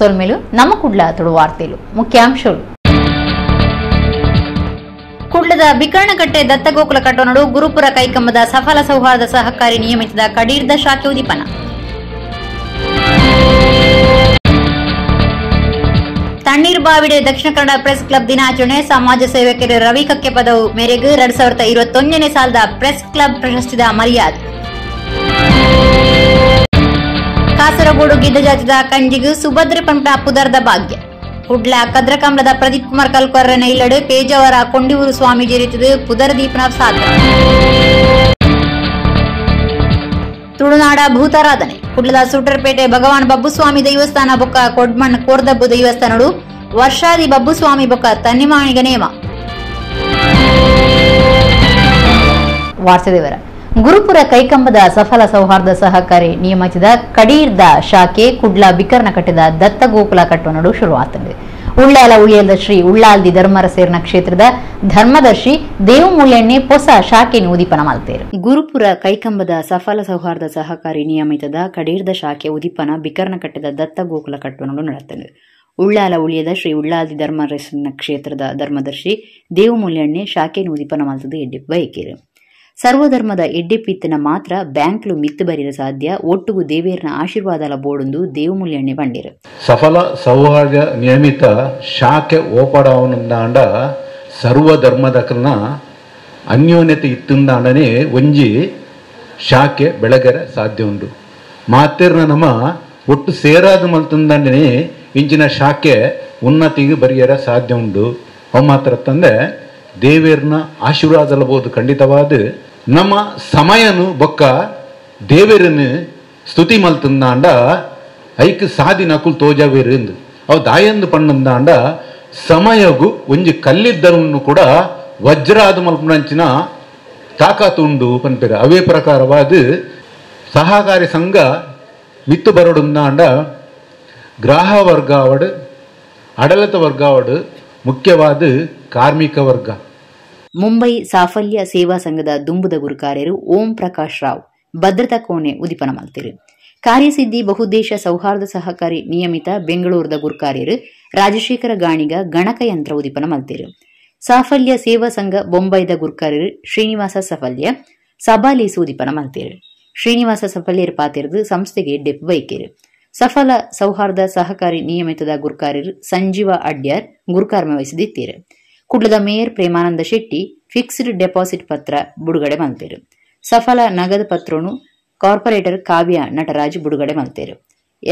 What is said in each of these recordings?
ಸೊಲ್ಮೆಲು ನಮ್ಮ ಕುಡ್ಲ ತುಳು ವಾರ್ತೆಲು ಮುಖ್ಯಾಂಶಗಳು. ಕುಡ್ಲದ ಬಿಕರ್ಣಕಟ್ಟೆ ದತ್ತಗೋಕುಲ ಕಟ್ಟೋನಡು ಗುರುಪುರ ಕೈಕಂಬದ ಸಫಲ ಸೌಹಾರ್ದ ಸಹಕಾರಿ ನಿಯಮಿತದ ಕಡೀರ್ದ ಶಾಖೆ ಉದೀಪನ. ತಣ್ಣೀರ್ಬಾವಿಡೆ ದಕ್ಷಿಣ ಕನ್ನಡ ಪ್ರೆಸ್ ಕ್ಲಬ್ ದಿನಾಚರಣೆ. ಸಮಾಜ ಸೇವಕರು ರವಿ ಕಕ್ಕೆ ಪದವು ಮೇರೆಗೆ 2021ನೇ ಸಾಲದ ಪ್ರೆಸ್ ಕ್ಲಬ್ ಪ್ರಶಸ್ತಿದ ಮರ್ಯಾದೆ. ಕಾಸರಗೋಡು ಗಿಡ್ಡಜಾತಿದ ಕಂಜಿಗು ಸುಭದ್ರೆ ಪಂಪ ಪುದರ್ದ ಭಾಗ್ಯ. ಕುಡ್ಲ ಕದ್ರಕಮಲದ ಪ್ರದೀಪ್ ಕುಮಾರ್ ಕಲ್ಕೊರ್ರನ ಇಲ್ಲಡು ಪೇಜಾವರ ಕೊಂಡಿಯೂರು ಸ್ವಾಮೀಜಿ ರೀತಿದು ಪುದರ ದೀಪನ ಸಾಧ. ತುಳುನಾಡ ಭೂತಾರಾಧನೆ. ಕುಡ್ಲದ ಸೂಟರ್ಪೇಟೆ ಭಗವಾನ್ ಬಬ್ಬುಸ್ವಾಮಿ ದೇವಸ್ಥಾನ ಬೊಕ್ಕ ಕೊಡ್ಮಣ್ ಕೋರ್ದಬ್ಬು ದೇವಸ್ಥಾನಡು ವರ್ಷಾದಿ ಬಬ್ಬುಸ್ವಾಮಿ ಬೊಕ್ಕ ತನ್ನಿಮಾಣಿಗ ನೇಮ. ವಾರ್ತೆದೇವರ ಗುರುಪುರ ಕೈಕಂಬದ ಸಫಲ ಸೌಹಾರ್ದ ಸಹಕಾರಿ ನಿಯಮಿಸಿದ ಕಡೀರ್ದ ಶಾಖೆ ಕುಡ್ಲ ಬಿಕರ್ನಕಟ್ಟೆದ ದತ್ತಗೋಕುಲ ಕಟ್ಟೋನಡು ಶುರುವಾತಂದೆ. ಉಳ್ಳಾಲ ಉಳಿಯಲ್ದ ಶ್ರೀ ಉಳ್ಳಾಲ್ದಿ ಧರ್ಮರಸೇರ್ನ ಕ್ಷೇತ್ರದ ಧರ್ಮದರ್ಶಿ ದೇವಮೂಲ್ಯಣ್ಣೆ ಹೊಸ ಶಾಖೆಯನ್ನು ಉದೀಪನ ಮಲ್ತೇರು. ಗುರುಪುರ ಕೈಕಂಬದ ಸಫಲ ಸೌಹಾರ್ದ ಸಹಕಾರಿ ನಿಯಮಿತದ ಕಡೀರ್ದ ಶಾಖೆ ಉದೀಪನ ಬಿಕರ್ನಕಟ್ಟೆದ ದತ್ತಗೋಕುಲ ಕಟ್ಟೋನಡು ನಡೆತಂದೆ. ಉಳ್ಳಾಲ ಉಳಿಯದ ಶ್ರೀ ಉಳ್ಳಾಲ್ದಿ ಧರ್ಮರಸೇರ್ನ ಕ್ಷೇತ್ರದ ಧರ್ಮದರ್ಶಿ ದೇವಮೂಲ್ಯಣ್ಣೆ ಶಾಖೆಯನ್ನು ಉದೀಪನ ಮಲ್ತದ ಎಡ್ಡಿ ಬಯಕೇರು. ಸರ್ವಧರ್ಮದ ಎಡ್ಡೆಪಿತ್ತನ ಮಾತ್ರ ಬ್ಯಾಂಕ್ಲು ಮಿತ್ತು ಬರಿರ ಸಾಧ್ಯ. ಒಟ್ಟುಗು ದೇವೇರ್ನ ಆಶೀರ್ವಾದಲ ಬೋಡೊಂದು ದೇವಮೂಲ್ಯಣ್ಣೆ ಬಂಡಿರು. ಸಫಲ ಸೌಹಾರ್ದ ನಿಯಮಿತ ಶಾಖೆ ಓಪಡವನಂದಾಂಡ ಸರ್ವಧರ್ಮದಕಲ್ನ ಅನ್ಯೋನ್ಯತೆ ಇತ್ತಂದಾಂಡನೆ ಒಂಜಿ ಶಾಖೆ ಬೆಳಗರೆ ಸಾಧ್ಯ ಉಂಡು. ಮಾತಿರ್ನ ನಮ್ಮ ಒಟ್ಟು ಸೇರಾದ ಮಲ್ತಂದಾಂಡನೆ ಇಂಚಿನ ಶಾಖೆ ಉನ್ನತಿಗೆ ಬರಿಯರ ಸಾಧ್ಯ ಉಂಡು. ಅವು ಮಾತ್ರ ತಂದೆ ದೇವೇರ್ನ ಆಶೀರ್ವಾದಲಬಹುದು. ಖಂಡಿತವಾದ ನಮ್ಮ ಸಮಯನು ಬೊಕ್ಕ ದೇವೇರನ್ನು ಸ್ತುತಿ ಮಲ್ತಂದಾಂಡ ಐಕ್ ಸಾದಿ ನಕುಲ್ ತೋಜಾವೇರು ಎಂದು ಅವು ದಾಯಂದು ಪಣ್ಣಂದಾಂಡ ಸಮಯಗು ಒಂಜಿ ಕಲ್ಲಿದ್ದರನ್ನು ಕೂಡ ವಜ್ರ ಆದ ಮಲ್ಪನಂಚಿನ ತಾಕಾತು ಉಂಡು ಪನ್ಪೇರು. ಅವೇ ಪ್ರಕಾರವಾದ ಸಹಕಾರಿ ಸಂಘ ಮಿತ್ತು ಬರೋಡುಂದಾಂಡ ಗ್ರಾಹ ವರ್ಗಾವಡು, ಆಡಳಿತ ವರ್ಗಾವಡು, ಮುಖ್ಯವಾದ ಕಾರ್ಮಿಕ ವರ್ಗ. ಮುಂಬೈ ಸಾಫಲ್ಯ ಸೇವಾ ಸಂಘದ ದುಂಬುದ ಗುರುಕಾರ್ಯರು ಓಂ ಪ್ರಕಾಶ್ ರಾವ್ ಭದ್ರತಾ ಕೋಣೆ ಉದೀಪನ ಮಲ್ತಿರು. ಕಾರ್ಯಸಿದ್ಧಿ ಬಹುದೇಶ ಸೌಹಾರ್ದ ಸಹಕಾರಿ ನಿಯಮಿತ ಬೆಂಗಳೂರದ ಗುರುಕಾರ್ಯರು ರಾಜಶೇಖರ ಗಾಣಿಗ ಗಣಕಯಂತ್ರ ಉದೀಪನ ಮಲ್ತಿರು. ಸಾಫಲ್ಯ ಸೇವಾ ಸಂಘ ಬೊಂಬೈದ ಗುರುಕಾರ್ಯರು ಶ್ರೀನಿವಾಸ ಸಫಲ್ಯ ಸಬಾಲೀಸು ಉದೀಪನ ಮಲ್ತಿರು. ಶ್ರೀನಿವಾಸ ಸಫಲ್ಯರು ಪಾತಿರದು ಸಂಸ್ಥೆಗೆ ಡೆಪ್ ಬೈಕೇರು. ಸಫಲ ಸೌಹಾರ್ದ ಸಹಕಾರಿ ನಿಯಮಿತದ ಗುರುಕಾರ್ಯರು ಸಂಜೀವ ಅಡ್ಯಾರ್ ಗುರುಕಾರ್ಮ ವಹಿಸಿದಿತ್ತೀರು. ಕುಡ್ಲದ mayor Premananda Shetty fixed deposit ಪತ್ರ ಬಿಡುಗಡೆ ಮಲ್ತೇರು. ಸಫಲ ನಗದು ಪತ್ರನು ಕಾರ್ಪೊರೇಟರ್ ಕಾವ್ಯ ನಟರಾಜ್ ಬಿಡುಗಡೆ ಮಲ್ತೇರು.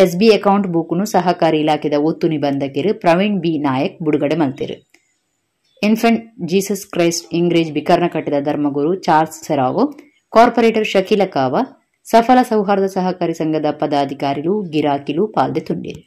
ಎಸ್ಬಿ ಅಕೌಂಟ್ ಬುಕ್ನು ಸಹಕಾರಿ ಇಲಾಖೆದ ಒತ್ತು ನಿಬಂಧಕರು ಪ್ರವೀಣ್ ಬಿ ನಾಯಕ್ ಬಿಡುಗಡೆ ಮಲ್ತೇರು. Infant Jesus Christ ಇಂಗ್ರೇಜ್ ಬಿಕರ್ನಕಟ್ಟೆದ ಧರ್ಮಗುರು Charles Serrao, corporator Shakila Kava, ಸಫಲ ಸೌಹಾರ್ದ ಸಹಕಾರಿ ಸಂಘದ ಪದಾಧಿಕಾರಿಗಳು ಗಿರಾಕಿಲು ಪಾಲ್ದೆ ತುಂಡಿರು.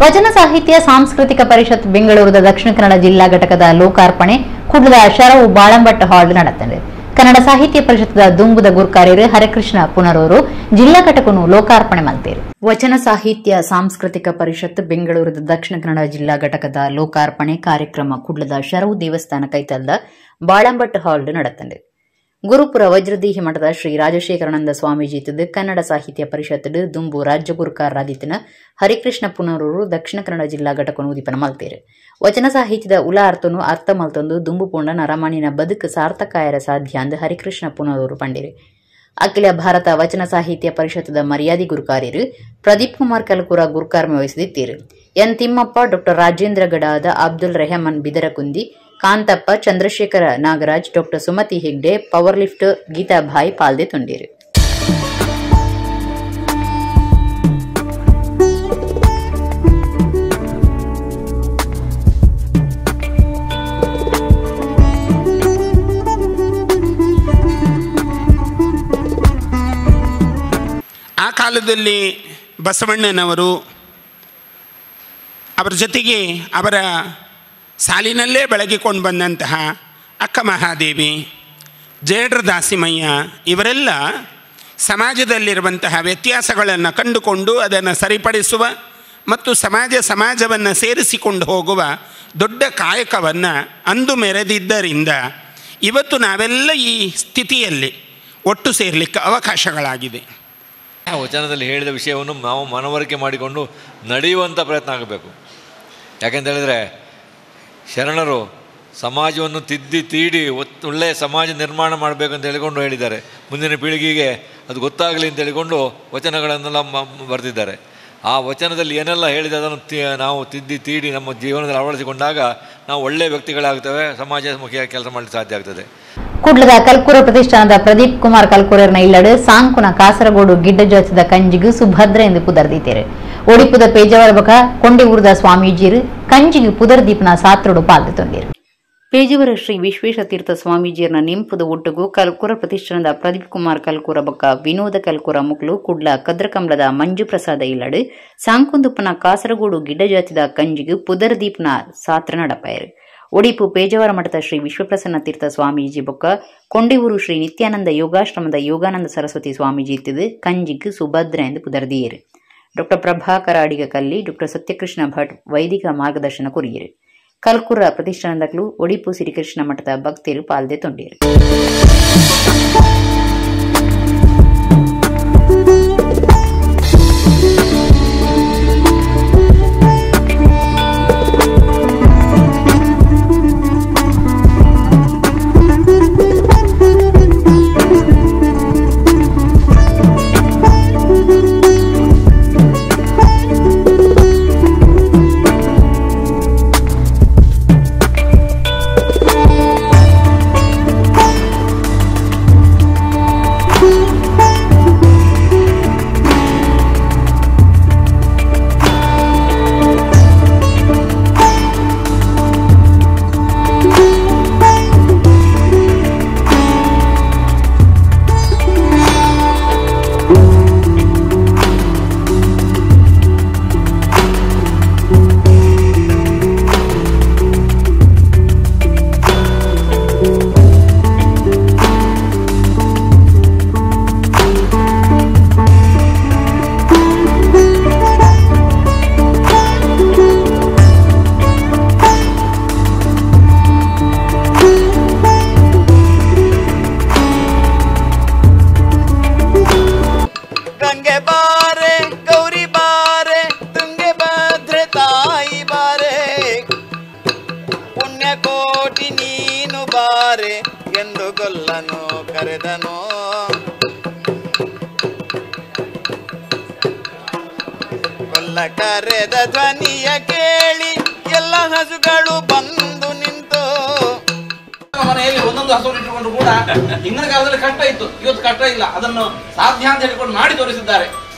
ವಚನ ಸಾಹಿತ್ಯ ಸಾಂಸ್ಕೃತಿಕ ಪರಿಷತ್ ಬೆಂಗಳೂರದ ದಕ್ಷಿಣ ಕನ್ನಡ ಜಿಲ್ಲಾ ಘಟಕದ ಲೋಕಾರ್ಪಣೆ ಕುಡ್ಲದ ಶರವು ಬಾಳಂಬಟ್ಟ ಹಾಲ್ ನಡೆತಂದೆ. ಕನ್ನಡ ಸಾಹಿತ್ಯ ಪರಿಷತ್ದ ದುಂಬುದ ಗುರ್ಕಾರ್ಯರು ಹರಿಕೃಷ್ಣ ಪುನರೂರು ಜಿಲ್ಲಾ ಘಟಕವನ್ನು ಲೋಕಾರ್ಪಣೆ ಮಲ್ತೇರು. ವಚನ ಸಾಹಿತ್ಯ ಸಾಂಸ್ಕೃತಿಕ ಪರಿಷತ್ ಬೆಂಗಳೂರದ ದಕ್ಷಿಣ ಕನ್ನಡ ಜಿಲ್ಲಾ ಘಟಕದ ಲೋಕಾರ್ಪಣೆ ಕಾರ್ಯಕ್ರಮ ಕುಡ್ಲದ ಶರವು ದೇವಸ್ಥಾನ ಕೈತಲ್ದ ಬಾಳಂಬಟ್ಟ ಹಾಲ್ ನಡೆತಂದೆ. ಗುರುಪುರ ವಜ್ರದೇಹಿ ಮಠದ ಶ್ರೀ ರಾಜಶೇಖರಾನಂದ ಸ್ವಾಮೀಜಿ ಕನ್ನಡ ಸಾಹಿತ್ಯ ಪರಿಷತ್ ದುಂಬು ರಾಜ್ಯ ಗುರುಕಾರರಾದಿತ್ತನ ಹರಿಕೃಷ್ಣ ಪುನರೂರು ದಕ್ಷಿಣ ಕನ್ನಡ ಜಿಲ್ಲಾ ಘಟಕವನ್ನು ಉದೀಪನ ಮಲ್ತೇರು. ವಚನ ಸಾಹಿತ್ಯದ ಉಲ ಅರ್ಥನು ಅರ್ಥ ಮಲ್ತೊಂದು ದುಂಬು ಪೂಂಡ ನರಮಾಣಿನ ಬದುಕು ಸಾರ್ಥಕಾಯರ ಸಾಧ್ಯ ಅಂದು ಹರಿಕೃಷ್ಣ ಪುನರೂರು ಪಂಡಿರು. ಅಖಿಲ ಭಾರತ ವಚನ ಸಾಹಿತ್ಯ ಪರಿಷತ್ದ ಮರ್ಯಾದಿ ಗುರುಕಾರ್ಯರು ಪ್ರದೀಪ್ ಕುಮಾರ್ ಕಲಕೂರ ಗುರುಕಾರ್ಮ ವಹಿಸಿದಿತ್ತೀರು. ಎನ್ ತಿಮ್ಮಪ್ಪ, ಡಾಕ್ಟರ್ ರಾಜೇಂದ್ರ ಗಡಾದ, Abdul Rehman Bidarakundi, Kanthappa, Chandrashekhara Nagaraj, doctor Sumathi Hegde, power lift Geethabai ಪಾಲ್ದೆ ತುಂಡೀರು. ಆ ಕಾಲದಲ್ಲಿ ಬಸವಣ್ಣನವರು ಅವರ ಜೊತೆಗೆ ಅವರ ಸಾಲಿನಲ್ಲೇ ಬೆಳಗಿಕೊಂಡು ಬಂದಂತಹ ಅಕ್ಕ ಮಹಾದೇವಿ, ಜೇಡ್ರ ದಾಸಿಮಯ್ಯ ಇವರೆಲ್ಲ ಸಮಾಜದಲ್ಲಿರುವಂತಹ ವ್ಯತ್ಯಾಸಗಳನ್ನು ಕಂಡುಕೊಂಡು ಅದನ್ನು ಸರಿಪಡಿಸುವ ಮತ್ತು ಸಮಾಜವನ್ನು ಸೇರಿಸಿಕೊಂಡು ಹೋಗುವ ದೊಡ್ಡ ಕಾಯಕವನ್ನು ಅಂದು ಮೆರೆದಿದ್ದರಿಂದ ಇವತ್ತು ನಾವೆಲ್ಲ ಈ ಸ್ಥಿತಿಯಲ್ಲಿ ಒಟ್ಟು ಸೇರಲಿಕ್ಕೆ ಅವಕಾಶಗಳಾಗಿದೆ. ವಚನದಲ್ಲಿ ಹೇಳಿದ ವಿಷಯವನ್ನು ನಾವು ಮನವರಿಕೆ ಮಾಡಿಕೊಂಡು ನಡೆಯುವಂಥ ಪ್ರಯತ್ನ ಆಗಬೇಕು. ಯಾಕೆಂತೇಳಿದರೆ ಶರಣರು ಸಮಾಜವನ್ನು ತಿದ್ದಿ ತೀಡಿ ಒಳ್ಳೆಯ ಸಮಾಜ ನಿರ್ಮಾಣ ಮಾಡಬೇಕು ಅಂತ ಹೇಳಿಕೊಂಡು ಹೇಳಿದ್ದಾರೆ. ಮುಂದಿನ ಪೀಳಿಗೆಗೆ ಅದು ಗೊತ್ತಾಗಲಿ ಅಂತ ಹೇಳಿಕೊಂಡು ವಚನಗಳನ್ನೆಲ್ಲ ಬರೆದಿದ್ದಾರೆ. ಆ ವಚನದಲ್ಲಿ ಏನೆಲ್ಲ ಹೇಳಿದೆ ಅದನ್ನು ನಾವು ತಿದ್ದಿ ತೀಡಿ ನಮ್ಮ ಜೀವನದಲ್ಲಿ ಅಳವಡಿಸಿಕೊಂಡಾಗ ನಾವು ಒಳ್ಳೆಯ ವ್ಯಕ್ತಿಗಳಾಗ್ತೇವೆ, ಸಮಾಜಮುಖಿಯಾಗಿ ಕೆಲಸ ಮಾಡಲಿಕ್ಕೆ ಸಾಧ್ಯ ಆಗ್ತದೆ. ಕುಡ್ಲದ ಕಲ್ಕೂರ ಪ್ರತಿಷ್ಠಾನದ ಪ್ರದೀಪ್ ಕುಮಾರ್ ಕಲ್ಕೂರರ್ನ ಇಲ್ಲಡು ಸಾಂಕುನ ಕಾಸರಗೋಡು ಗಿಡ್ಡಜಾಚದ ಕಂಜಿಗು ಸುಭದ್ರ ಎಂದು ಪುದರ್ದೀತೇರು. ಒಡಿಪುದ ಪೇಜಾವರ ಬಕ ಕೊಂಡಿ ಊರದ ಸ್ವಾಮೀಜಿರು ಕಂಜಿಗು ಪುದರ್ದೀಪನ ಸಾತ್ರಡು ಪಾಲ್ದು ತೊಂದಿರು. ಪೇಜಾವರ ಶ್ರೀ ವಿಶ್ವೇಶತೀರ್ಥ ಸ್ವಾಮೀಜಿಯರ್ನ ನೆಂಪುದ ಒಟ್ಟುಗು ಕಲ್ಕೂರ ಪ್ರತಿಷ್ಠಾನದ ಪ್ರದೀಪ್ ಕುಮಾರ್ ಕಲ್ಕೂರ ಬೊಕ್ಕ ವಿನೋದ ಕಲ್ಕೂರ ಮುಕ್ಲು ಕುಡ್ಲ ಕದ್ರಕಂಬ್ಲದ ಮಂಜುಪ್ರಸಾದ ಇಲ್ಲಡು ಸಾಂಕುಂದುಪ್ಪನ ಕಾಸರಗೋಡು ಗಿಡ್ಡಜಾತಿದ ಕಂಜಿಗು ಪುದರ್ದೀಪನ ಸಾತ್ರ ನಡಪಾಯರು. ಒಡಿಪು ಪೇಜಾವರ ಮಠದ ಶ್ರೀ ವಿಶ್ವಪ್ರಸನ್ನ ತೀರ್ಥ ಸ್ವಾಮೀಜಿ ಬೊಕ್ಕ ಕೊಂಡಿಯೂರು ಶ್ರೀ ನಿತ್ಯಾನಂದ ಯೋಗಾಶ್ರಮದ ಯೋಗಾನಂದ ಸರಸ್ವತಿ ಸ್ವಾಮೀಜಿ ಇತ್ತಿದ್ದು ಕಂಜಿಗು ಸುಭದ್ರ ಎಂದು ಪುದರ್ದಿಯರು. ಡಾಕ್ಟರ್ ಪ್ರಭಾಕರ ಅಡಿಗ ಕಲ್ಲಿ, ಡಾಕ್ಟರ್ ಸತ್ಯಕೃಷ್ಣ ಭಟ್ ವೈದಿಕ ಮಾರ್ಗದರ್ಶನ ಕೊರಿಯರು. ಕಲ್ಕುರ ಪ್ರತಿಷ್ಠಾನದಕ್ಲು ಒಡಿಪು ಶ್ರೀಕೃಷ್ಣ ಮಠದ ಭಕ್ತರು ಪಾಲ್ದೆ ತೊಂಡಿಯರು. ಕರೆದ ಧ್ವನಿಯ ಕೇಳಿ ಎಲ್ಲ ಹಸುಗಳು ಬಂದು ನಿಂತು. ಮನೆಯಲ್ಲಿ ಒಂದೊಂದು ಹಸುವನ್ನು ಇಟ್ಟುಕೊಂಡು ಕೂಡ ಹಿಂದಿನ ಕಾಲದಲ್ಲಿ ಕಷ್ಟ ಇತ್ತು, ಇವತ್ತು ಕಷ್ಟ ಇಲ್ಲ, ಅದನ್ನು ಸಾಧ್ಯ ಅಂತ ಹೇಳಿಕೊಂಡು ಮಾಡಿ ತೋರಿಸಿದ್ದಾರೆ.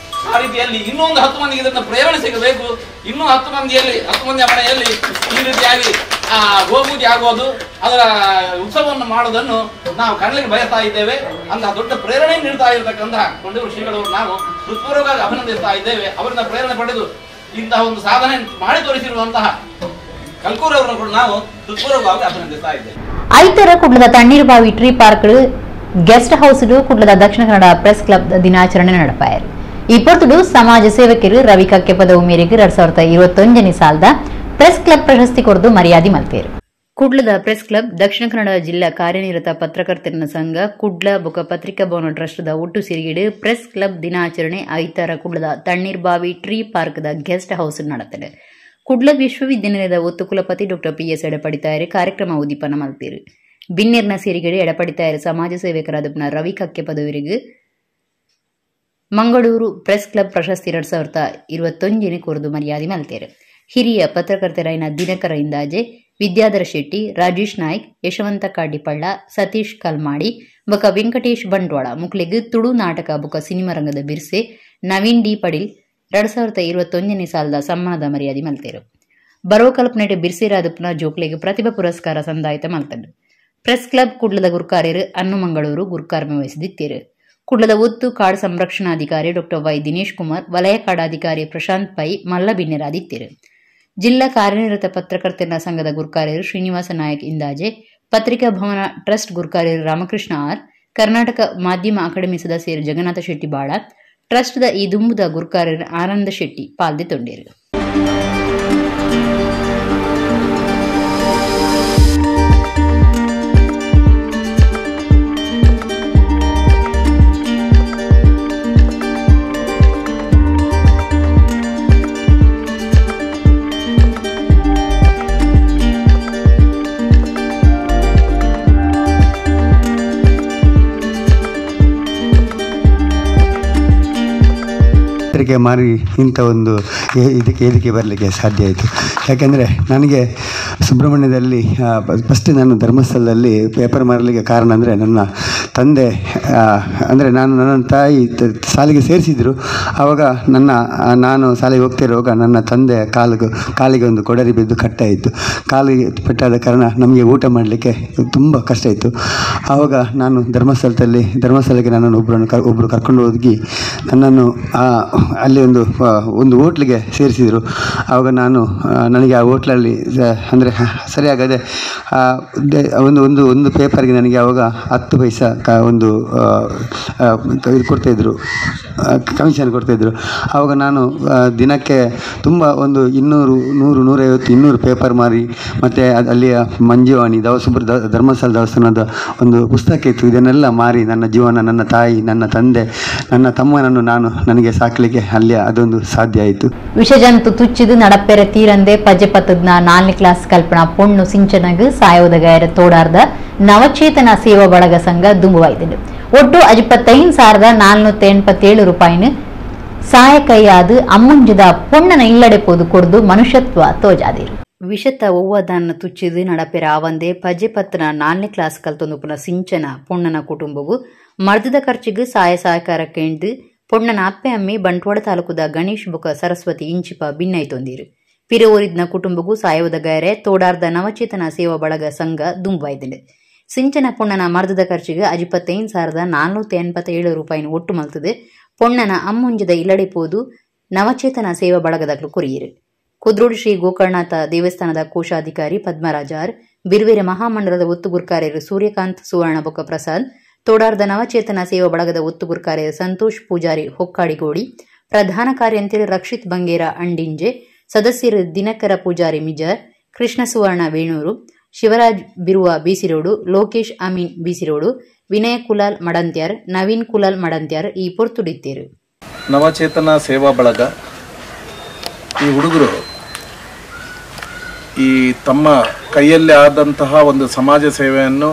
ಆ ರೀತಿಯಲ್ಲಿ ಇನ್ನೊಂದು 10 ಮಂದಿಗೆ ಇದನ್ನು ಪ್ರೇರಣೆ ಸಿಗಬೇಕು. ಇನ್ನೂ 10 ಮಂದಿಯಲ್ಲಿ 10 ಮಂದಿಯ ಮನೆಯಲ್ಲಿ ಈ ರೀತಿಯಾಗಿ ಆ ಗೋಪೂಜೆ ಆಗೋದು, ಅದರ ಉತ್ಸವವನ್ನು ಮಾಡೋದನ್ನು ನಾವು ಕಾಣಲಿಕ್ಕೆ ಬಯಸ್ತಾ ಇದ್ದೇವೆ. ಅಂತಹ ದೊಡ್ಡ ಪ್ರೇರಣೆ ನೀಡ್ತಾ ಇರತಕ್ಕಂತಹ ಕೊಂಡೂರು ಶ್ರೀಗಳವರು ನಾವು ಹೃತ್ಪೂರ್ವಕವಾಗಿ ಅಭಿನಂದಿಸ್ತಾ ಇದ್ದೇವೆ. ಅವರಿಂದ ಪ್ರೇರಣೆ ಪಡೆದು ಇಂತಹ ಒಂದು ಸಾಧನೆ ಮಾಡಿ ತೋರಿಸಿರುವಂತಹ ಕಲ್ಕೂರವರನ್ನು ಕೂಡ ನಾವು ಹೃತ್ಪೂರ್ವಕವಾಗಿ ಅಭಿನಂದಿಸ್ತಾ ಇದ್ದೇವೆ. ಐತರ ಕುಡ್ಲದ Tannirbhavi tree park guest house ಕುಡ್ಲದ ದಕ್ಷಿಣ ಕನ್ನಡ ಪ್ರೆಸ್ ಕ್ಲಬ್ ದಿನಾಚರಣೆ நடப்பாಯರು. ಈ ಪೊರ್ತುಡು ಸಮಾಜ ಸೇವಕರು ರವಿ ಕಕ್ಕೆಪದವು ಮೇರೆಗೆ 2021ನೇ ಸಾಲದ ಪ್ರೆಸ್ ಕ್ಲಬ್ ಪ್ರಶಸ್ತಿ ಕೊರದು ಮರ್ಯಾದೆ ಮಲ್ತೇರು. ಕುಡ್ಲದ ಪ್ರೆಸ್ ಕ್ಲಬ್ ದಕ್ಷಿಣ ಕನ್ನಡ ಜಿಲ್ಲಾ ಕಾರ್ಯನಿರತ ಪತ್ರಕರ್ತರ ಸಂಘ ಕುಡ್ಲ ಬೊಕ ಪತ್ರಿಕಾ ಭವನ ಟ್ರಸ್ಟ್ದ ಒಟ್ಟು ಸಿರಿಗೇಡು ಪ್ರೆಸ್ ಕ್ಲಬ್ ದಿನಾಚರಣೆ ಐತಾರ ಕುಡ್ಲದ ತಣ್ಣೀರ್ಬಾವಿ ಟ್ರೀ ಪಾರ್ಕ್ದ ಗೆಸ್ಟ್ ಹೌಸ್ நடத்தது. ಕುಡ್ಲ ವಿಶ್ವವಿದ್ಯಾನಿಲಯದ ಒತ್ತು ಕುಲಪತಿ ಡಾಕ್ಟರ್ ಪಿಎಸ್ ಎಡಪಡಿತಾಯರು ಕಾರ್ಯಕ್ರಮ ಉದ್ದೀಪನ ಮಲ್ತೇರು. ಬಿನ್ನೆರ್ನ ಸಿರಿಗೇಡು ಎಡಪಡಿತಾಯರು ಸಮಾಜ ಸೇವಕರಾದ ರವಿ ಕಕ್ಕೆಪದವರಿಗೆ ಮಂಗಳೂರು ಪ್ರೆಸ್ ಕ್ಲಬ್ ಪ್ರಶಸ್ತಿ 2021 ಕೊರದು ಮರ್ಯಾದೆ ಮಲ್ತೇರು. ಹಿರಿಯ ಪತ್ರಕರ್ತರಾಯಿನ ದಿನಕರ ಇಂದಾಜೆ, ವಿದ್ಯಾಧರ ಶೆಟ್ಟಿ, ರಾಜೇಶ್ ನಾಯ್ಕ್, ಯಶವಂತ ಕಾಡಿಪಳ್ಳ, ಸತೀಶ್ ಕಲ್ಮಾಡಿ ಬೊಕ ವೆಂಕಟೇಶ್ ಬಂಟ್ವಾಳ ಮುಕ್ಲೆಗ್ ತುಳು ನಾಟಕ ಬೊಕ ಸಿನಿಮಾ ರಂಗದ ಬಿರ್ಸೆ ನವೀನ್ ಡಿ ಪಡೀಲ್ 2021ನೇ ಸಾಲದ ಸಮ್ಮಾನದ ಮರ್ಯಾದೆ ಮಲ್ತೇರು. ಬರೋ ಕಲ್ಪನೆಟ್ ಬಿರ್ಸೆರಾದಪ್ಪನ ಜೋಕ್ಲೆಗ್ ಪ್ರತಿಭಾ ಪುರಸ್ಕಾರ ಸಂದಾಯಿತ ಮಲ್ತಂಡು. ಪ್ರೆಸ್ ಕ್ಲಬ್ ಕುಡ್ಲದ ಗುರ್ಕಾರ್ಯರು ಅನ್ನು ಮಂಗಳೂರು ಗುರ್ಕಾರ್ಮೆ ವಹಿಸಿದಿತ್ತೇರು. ಕುಡ್ಲದ ಒತ್ತು ಕಾಡು ಸಂರಕ್ಷಣಾಧಿಕಾರಿ ಡಾಕ್ಟರ್ ವೈ ದಿನೇಶ್ ಕುಮಾರ್, ವಲಯ ಕಾಡಾಧಿಕಾರಿ ಪ್ರಶಾಂತ್ ಪೈ ಮಲ್ಲ ಬಿನ್ನೆರಾದಿತ್ತೇರು. ಜಿಲ್ಲಾ ಕಾರ್ಯನಿರತ ಪತ್ರಕರ್ತರ ಸಂಘದ ಗುರ್ಕಾರ್ಯರು ಶ್ರೀನಿವಾಸ ನಾಯಕ್ ಇಂದಾಜೆ, ಪತ್ರಿಕಾ ಭವನ ಟ್ರಸ್ಟ್ ಗುರ್ಕಾರ್ಯರು ರಾಮಕೃಷ್ಣ ಆರ್, ಕರ್ನಾಟಕ ಮಾಧ್ಯಮ ಅಕಾಡೆಮಿ ಸದಸ್ಯರು ಜಗನ್ನಾಥ ಶೆಟ್ಟಿ ಬಾಳ, ಟ್ರಸ್ಟ್ದ ಈ ದುಂಬುದ ಗುರ್ಕಾರ್ಯರು ಆನಂದ ಶೆಟ್ಟಿ ಪಾಲ್ದೆ ತೊಂಡೇರು. ಪತ್ರಿಕೆ ಮಾರಿ ಇಂಥ ಒಂದು ಇದಕ್ಕೆ ವೇದಿಕೆ ಬರಲಿಕ್ಕೆ ಸಾಧ್ಯ ಆಯಿತು. ಯಾಕೆಂದರೆ ನನಗೆ ಸುಬ್ರಹ್ಮಣ್ಯದಲ್ಲಿ ಫಸ್ಟ್ ನಾನು ಧರ್ಮಸ್ಥಳದಲ್ಲಿ ಪೇಪರ್ ಮಾರಲಿಕ್ಕೆ ಕಾರಣ ಅಂದರೆ ನನ್ನ ತಂದೆ, ಅಂದರೆ ನಾನು ನನ್ನ ತಾಯಿ ಶಾಲೆಗೆ ಸೇರಿಸಿದರು. ಆವಾಗ ನಾನು ಶಾಲೆಗೆ ಹೋಗ್ತಿರುವಾಗ ನನ್ನ ತಂದೆಯ ಕಾಲಿಗೆ ಒಂದು ಕೊಡರಿ ಬಿದ್ದು ಕಟ್ಟಾಯಿತು. ಕಾಲಿಗೆ ಪೆಟ್ಟಾದ ಕಾರಣ ನಮಗೆ ಊಟ ಮಾಡಲಿಕ್ಕೆ ತುಂಬ ಕಷ್ಟ ಇತ್ತು. ಆವಾಗ ನಾನು ಧರ್ಮಸ್ಥಳಕ್ಕೆ ನನ್ನನ್ನು ಒಬ್ಬರು ಕರ್ಕೊಂಡು ಹೋಗಿ ನನ್ನನ್ನು ಅಲ್ಲಿ ಒಂದು ಹೋಟ್ಲಿಗೆ ಸೇರಿಸಿದರು. ಆವಾಗ ನನಗೆ ಆ ಹೋಟ್ಲಲ್ಲಿ ಅಂದರೆ ಸರಿಯಾಗದೆ ಒಂದು ಒಂದು ಒಂದು ಪೇಪರ್ಗೆ ನನಗೆ ಆವಾಗ 10 ಪೈಸಾ ಒಂದು ಇದು ಕೊಡ್ತಾಯಿದ್ರು, ಕಮಿಷನ್ ಕೊಡ್ತಾಯಿದ್ರು. ಆವಾಗ ನಾನು ದಿನಕ್ಕೆ ತುಂಬ ಒಂದು 200, 100, 150, 200 ಪೇಪರ್ ಮಾರಿ, ಮತ್ತು ಅಲ್ಲಿಯ ಮಂಜುವಾಣಿ ಧರ್ಮಸ್ಥಳ ದೇವಸ್ಥಾನದ ಒಂದು ಪುಸ್ತಕ ಇತ್ತು, ಇದನ್ನೆಲ್ಲ ಮಾರಿ ನನ್ನ ಜೀವನ, ನನ್ನ ತಾಯಿ, ನನ್ನ ತಂದೆ, ನನ್ನ ತಮ್ಮನನ್ನು ನನಗೆ ಸಾಕಲಿಕ್ಕೆ ಅಲ್ಲಿ ಅದೊಂದು ಸಾಧ್ಯ ಆಯಿತು. ವಿಷಜಂತು ತುಚ್ಚಿದು ನಡಪೆರೆ ತೀರಂದೆ ಪಜೆ ಪತ್ತದ್ನ 4ನೇ ಕ್ಲಾಸ್ ಕಲ್ಪನಾ ಪೊಣ್ಣು ಸಿಂಚನಗ್ ಸಾಯೋದಗಾಯರ ತೋಡಾರ್ದ ನವಚೇತನ ಸೇವಾ ಬಳಗ ಸಂಘ ದುಂಬುವಾಯ್ದು ಒಟ್ಟು 55,487 ರೂಪಾಯಿನ ಸಾಯಕೈಯಾದ ಅಮ್ಮುಂಜದ ಪೊಣ್ಣನ ಇಲ್ಲಡೆ ಪೋದು ಕೊಡ್ದು ಮನುಷ್ಯತ್ವ ತೋಜಾದಿರು. ವಿಷತ ಒವ್ವದಾನ ತುಚ್ಚಿದು ನಡಪೆರ ಆವಂದೆ ಪಜೆ ಪತ್ತನ 4ನೇ ಕ್ಲಾಸ್ ಕಲ್ತೊಂದು ಪುನಃ ಸಿಂಚನ ಪೊಣ್ಣನ ಕುಟುಂಬವು ಮರ್ದದ ಖರ್ಚಿಗೆ ಸಹಾಯ ಸಹಕಾರ ಕೇಂದ್ರ ಪೊಣ್ಣನ ಅಪ್ಪೆ ಅಮ್ಮಿ ಬಂಟ್ವಾಳ ತಾಲೂಕುದ ಗಣೇಶ್ ಬುಕ ಸರಸ್ವತಿ ಇಂಚಿಪ ಭಿನ್ನೈತೊಂದಿರು. ಪಿರವೂರಿದ್ನ ಕುಟುಂಬಗೂ ಸಾಯೋದ ಗೈರೆ ತೋಡಾರ್ದ ನವಚೇತನ ಸೇವಾ ಬಳಗ ಸಂಘ ದುಂಬಾಯ್ದಿಂಡು. ಸಿಂಚನ ಪೊಣ್ಣನ ಮರ್ದದ ಖರ್ಚಿಗೆ 55,487 ರೂಪಾಯಿನ ಒಟ್ಟು ಮಲ್ತದೆ ಪೊಣ್ಣನ ಅಮ್ಮುಂಜದ ಇಲ್ಲಡೆ ಪೋದು ನವಚೇತನ ಸೇವಾ ಬಳಗದಕ್ಲು ಕೊರಿಯಿರು. ಕುದ್ರೋಡಿ ಶ್ರೀ ಗೋಕರ್ಣನಾಥ ದೇವಸ್ಥಾನದ ಕೋಶಾಧಿಕಾರಿ ಪದ್ಮರಾಜಾರ್, ಬಿರುವೆರೆ ಮಹಾಮಂಡಲದ ಒತ್ತುಗುರ್ಕಾರ್ಯರು ಸೂರ್ಯಕಾಂತ್ ಸುವರ್ಣ ಬೊಕ್ಕ ಪ್ರಸಾದ್, ತೋಡಾರ್ದ ನವಚೇತನ ಸೇವಾ ಬಳಗದ ಒತ್ತುಗುರ್ಕಾರ್ಯರು ಸಂತೋಷ್ ಪೂಜಾರಿ ಹೊಕ್ಕಾಡಿಗೋಡಿ, ಪ್ರಧಾನ ಕಾರ್ಯಂತಿರು ರಕ್ಷಿತ್ ಬಂಗೇರ ಅಂಡಿಂಜೆ, ಸದಸ್ಯರು ದಿನಕರ ಪೂಜಾರಿ ಮಿಜಾರ್, ಕೃಷ್ಣ ಸುವರ್ಣ ವೇಣೂರು, ಶಿವರಾಜ್ ಬಿರುವ ಬಿಸಿರೋಡು, ಲೋಕೇಶ್ ಅಮೀನ್ ಬಿಸಿರೋಡು, ವಿನಯ ಕುಲಾಲ್ ಮಡಂತ್ಯಾರ್, ನವೀನ್ ಕುಲಾಲ್ ಮಡಂತ್ಯಾರ್ ಈ ಪೊರ್ತುಡಿತ್ತೇರು. ನವಚೇತನ ಸೇವಾ ಬಳಗ ಈ ಹುಡುಗರು ಈ ತಮ್ಮ ಕೈಯಲ್ಲಿ ಆದಂತಹ ಒಂದು ಸಮಾಜ ಸೇವೆಯನ್ನು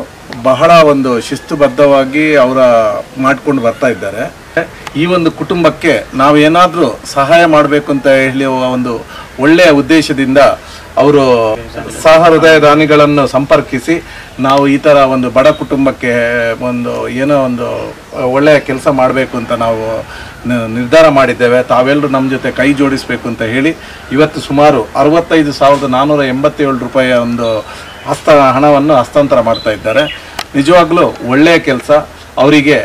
ಬಹಳ ಒಂದು ಶಿಸ್ತುಬದ್ಧವಾಗಿ ಅವರ ಮಾಡಿಕೊಂಡು ಬರ್ತಾ ಇದ್ದಾರೆ. ಈ ಒಂದು ಕುಟುಂಬಕ್ಕೆ ನಾವೇನಾದರೂ ಸಹಾಯ ಮಾಡಬೇಕು ಅಂತ ಹೇಳುವ ಒಂದು ಒಳ್ಳೆಯ ಉದ್ದೇಶದಿಂದ ಅವರು ಸಹೃದಯ ದಾನಿಗಳನ್ನು ಸಂಪರ್ಕಿಸಿ ನಾವು ಈ ಥರ ಒಂದು ಬಡ ಕುಟುಂಬಕ್ಕೆ ಒಂದು ಏನೋ ಒಂದು ಒಳ್ಳೆಯ ಕೆಲಸ ಮಾಡಬೇಕು ಅಂತ ನಾವು ನಿರ್ಧಾರ ಮಾಡಿದ್ದೇವೆ. ತಾವೆಲ್ಲರೂ ನಮ್ಮ ಜೊತೆ ಕೈ ಜೋಡಿಸಬೇಕು ಅಂತ ಹೇಳಿ ಇವತ್ತು ಸುಮಾರು 65,487 ರೂಪಾಯಿಯ ಒಂದು ಹಣವನ್ನು ಹಸ್ತಾಂತರ ಮಾಡ್ತಾ ಇದ್ದಾರೆ. ನಿಜವಾಗ್ಲೂ ಒಳ್ಳೆಯ ಕೆಲಸ. ಅವರಿಗೆ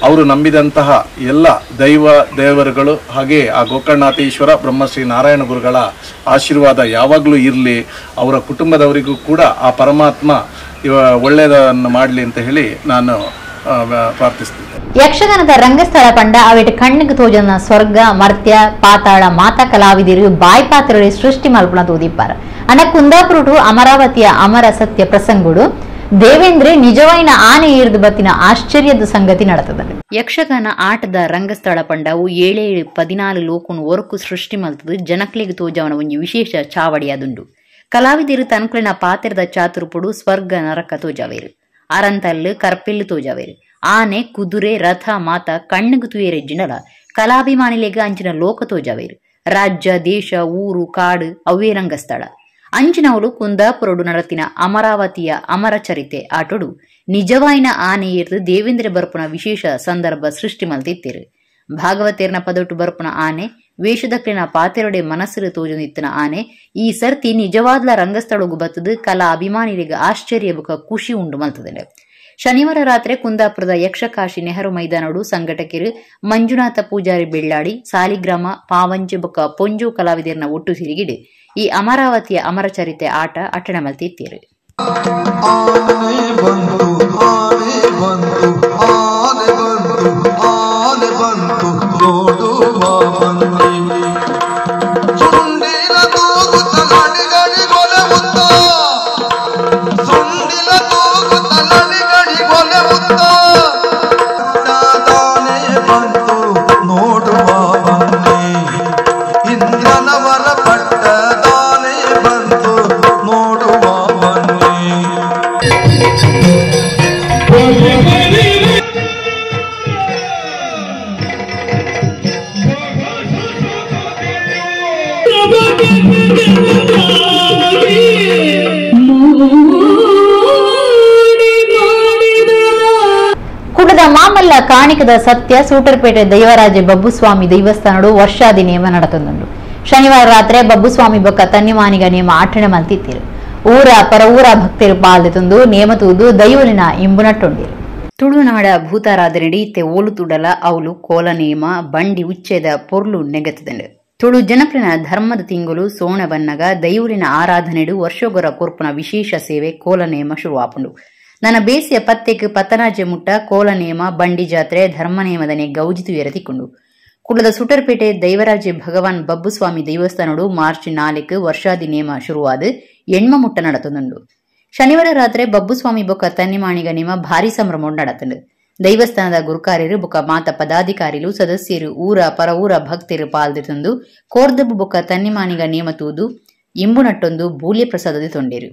ಅವರು ನಂಬಿದಂತಹ ಎಲ್ಲ ದೈವ ದೇವರುಗಳು ಹಾಗೆ ಆ ಗೋಕರ್ಣನಾಥೇಶ್ವರ ಬ್ರಹ್ಮಶ್ರೀ ನಾರಾಯಣ ಗುರುಗಳ ಆಶೀರ್ವಾದ ಯಾವಾಗಲೂ ಇರಲಿ. ಅವರ ಕುಟುಂಬದವರಿಗೂ ಕೂಡ ಆ ಪರಮಾತ್ಮ ಒಳ್ಳೆಯದನ್ನು ಮಾಡಲಿ ಅಂತ ಹೇಳಿ ನಾನು ಪ್ರಾರ್ಥಿಸ್ತೀನಿ. ಯಕ್ಷಗಾನದ ರಂಗಸ್ಥಳ ಪಂಡ ಅವೆಟ್ ಕಣ್ಣಿಗೆ ತೋಜನ ಸ್ವರ್ಗ ಮರ್ತ್ಯ ಪಾತಾಳ ಮಾತಾ ಕಲಾವಿದರು ಬಾಯ್ಪಾತ್ರರು ಸೃಷ್ಟಿ ಮಲ್ಪುಣ ತೋದಿಪ್ಪಾರ. ಅನ ಕುಂದಾಪುರುಟು ಅಮರಾವತಿಯ ಅಮರ ಸತ್ಯ ಪ್ರಸಂಗುಡು ದೇವೇಂದ್ರೆ ನಿಜವಾಯಿನ ಆನೆ ಏರ್ದು ಬತ್ತಿನ ಆಶ್ಚರ್ಯದ ಸಂಗತಿ ನಡತದ. ಯಕ್ಷಗಾನ ಆಟದ ರಂಗಸ್ಥಳ ಪಂಡವು 7 7 14 ಲೋಕನು ಒರಕು ಸೃಷ್ಟಿ ಮಲ್ತದು ಜನಕ್ಲೆಗ್ ತೋಜವನ ಒಂಜಿ ವಿಶೇಷ ಚಾವಡಿಯಾದುಂಡು. ಕಲಾವಿದರು ತನ್ಕುಲಿನ ಪಾತ್ರದ ಚಾತುರ್ಪುಡು ಸ್ವರ್ಗ ನರಕ ತೋಜಾವೇರು, ಅರಂತಲ್ಲು ಕರ್ಪೆಲ್ಲು ತೋಜಾವೇರು. ಆನೆ ಕುದುರೆ ರಥ ಮಾತ ಕಣ್ಣುಗು ತುಯರೆಜ್ಜಿನಲ ಕಲಾಭಿಮಾನಿಲೆಗ್ ಅಂಚಿನ ಲೋಕ ತೋಜಾವೇರು. ರಾಜ್ಯ ದೇಶ ಊರು ಕಾಡು ಅವೇ ರಂಗಸ್ಥಳ. ಅಂಚಿನವಳು ಕುಂದಾಪುರಡು ನಡತಿನ ಅಮರಾವತಿಯ ಅಮರ ಚರಿತೆ ಆಟೋಡು ನಿಜವಾಯಿನ ಆನೆ ಏರ್ದು ದೇವೇಂದ್ರ ಬರ್ಪುನ ವಿಶೇಷ ಸಂದರ್ಭ ಸೃಷ್ಟಿ ಮಲ್ತಿತ್ತಿರು. ಭಾಗವತೇರ್ನ ಪದೊಟ್ಟು ಬರ್ಪುನ ಆನೆ ವೇಷದಕ್ಲಿನ ಪಾತೆರಡೆ ಮನಸ್ಸು ತೋಜುನಿತ್ತಿನ ಆನೆ ಈ ಸರ್ತಿ ನಿಜವಾದ್ಲ ರಂಗಸ್ಥಳಗು ಬತ್ತದು ಕಲಾ ಅಭಿಮಾನಿಗಳಿಗೆ ಆಶ್ಚರ್ಯ ಬುಕ ಖುಷಿ ಉಂಡು ಮಲ್ತದೆ. ಶನಿವಾರ ರಾತ್ರಿ ಕುಂದಾಪುರದ ಯಕ್ಷಕಾಶಿ ನೆಹರು ಮೈದಾನಡು ಸಂಘಟಕರು ಮಂಜುನಾಥ ಪೂಜಾರಿ ಬೆಳ್ಳಾಡಿ ಸಾಲಿಗ್ರಾಮ ಪಾವಂಜೆ ಬೊಕ್ಕ ಪೊಂಜು ಕಲಾವಿದರನ್ನ ಒಟ್ಟು ಸಿರಿಗಿಡು ಈ ಅಮರಾವತಿಯ ಅಮರಚರಿತೆ ಆಟ ಅಟ್ಟಣೆ ಮಲ್ತಿತ್ತೀರು. ಪೌರಾಣಿಕದ ಸತ್ಯ ಸೂಟರ್ಪೇಟೆ ದೈವರಾಜ ಬಬ್ಬುಸ್ವಾಮಿ ದೇವಸ್ಥಾನಡು ವರ್ಷಾದಿ ನೇಮ ನಡತೊಂದುಂಡು. ಶನಿವಾರ ರಾತ್ರಿ ಬಬ್ಬುಸ್ವಾಮಿ ಬೊಕ್ಕ ತನ್ನಿಮಾನಿಗ ನೇಮ ಆಠಣೆ ಮಲ್ತಿತ್ತೀರು. ಊರ ಪರ ಊರ ಭಕ್ತರು ಪಾಲ್ದೆ ನೇಮ ತೂದು ದೈವಲಿನ ಇಂಬು ನಟ್ಟೊಂಡಿರು. ತುಳುನಾಡ ಭೂತಾರಾಧನೆಡಿ ಇತ್ತೆ ಓಲು ತುಡಲ ಅವಲು ಕೋಲ ನೇಮ ಬಂಡಿ ಉಚ್ಚೆದ ಪೊರ್ಲು ನೆಗತದಂಡು. ತುಳು ಜನಪ್ರಿನ ಧರ್ಮದ ತಿಂಗಳು ಸೋಣ ಬನ್ನಗ ದೈವಲಿನ ಆರಾಧನೆಡು ವರ್ಷಗೊರ ಕೊರ್ಪುನ ವಿಶೇಷ ಸೇವೆ ಕೋಲ ನೇಮ ಶುರುವಾಪುಂಡು. ನನ್ನ ಬೇಸಿಯ ಪತ್ತೆಕ್ ಪತ್ತನಾಜೆ ಮುಟ್ಟ ಕೋಲ ನೇಮ ಬಂಡಿ ಜಾತ್ರೆ ಧರ್ಮ ನೇಮದನೆ ಗೌಜಿತು ಎರತಿಕೊಂಡು. ಕುಳ್ಳದ ಸುಟರ್ಪೇಟೆ ದೈವರಾಜೆ ಭಗವಾನ್ ಬಬ್ಬುಸ್ವಾಮಿ ದೇವಸ್ಥಾನಡು ಮಾರ್ಚ್ 4 ವರ್ಷಾದಿ ನೇಮ ಶುರುವಾದ ಎಣ್ಮ ಮುಟ್ಟ ನಡತೊಂದುಂಡು. ಶನಿವಾರ ರಾತ್ರಿ ಬಬ್ಬುಸ್ವಾಮಿ ಬೊಕ್ಕ ತನ್ನಿಮಾಣಿಗ ನೇಮ ಭಾರಿ ಸಂಭ್ರಮ ನಡತಂಡು. ದೈವಸ್ಥಾನದ ಗುರುಕಾರ್ಯರು ಬೊಕ್ಕ ಮಾತ ಪದಾಧಿಕಾರಿಲು ಸದಸ್ಯರು ಊರ ಪರ ಊರ ಭಕ್ತರು ಪಾಲ್ದಿತಂದು ಕೋರ್ದಬ್ಬು ಬೊಕ್ಕ ತನ್ನಿಮಾಣಿಗ ನೇಮ ತೂದು ಇಂಬು ನಟ್ಟೊಂದು ಬೂಲ್ಯ ಪ್ರಸಾದದ ತೊಂಡೇರು.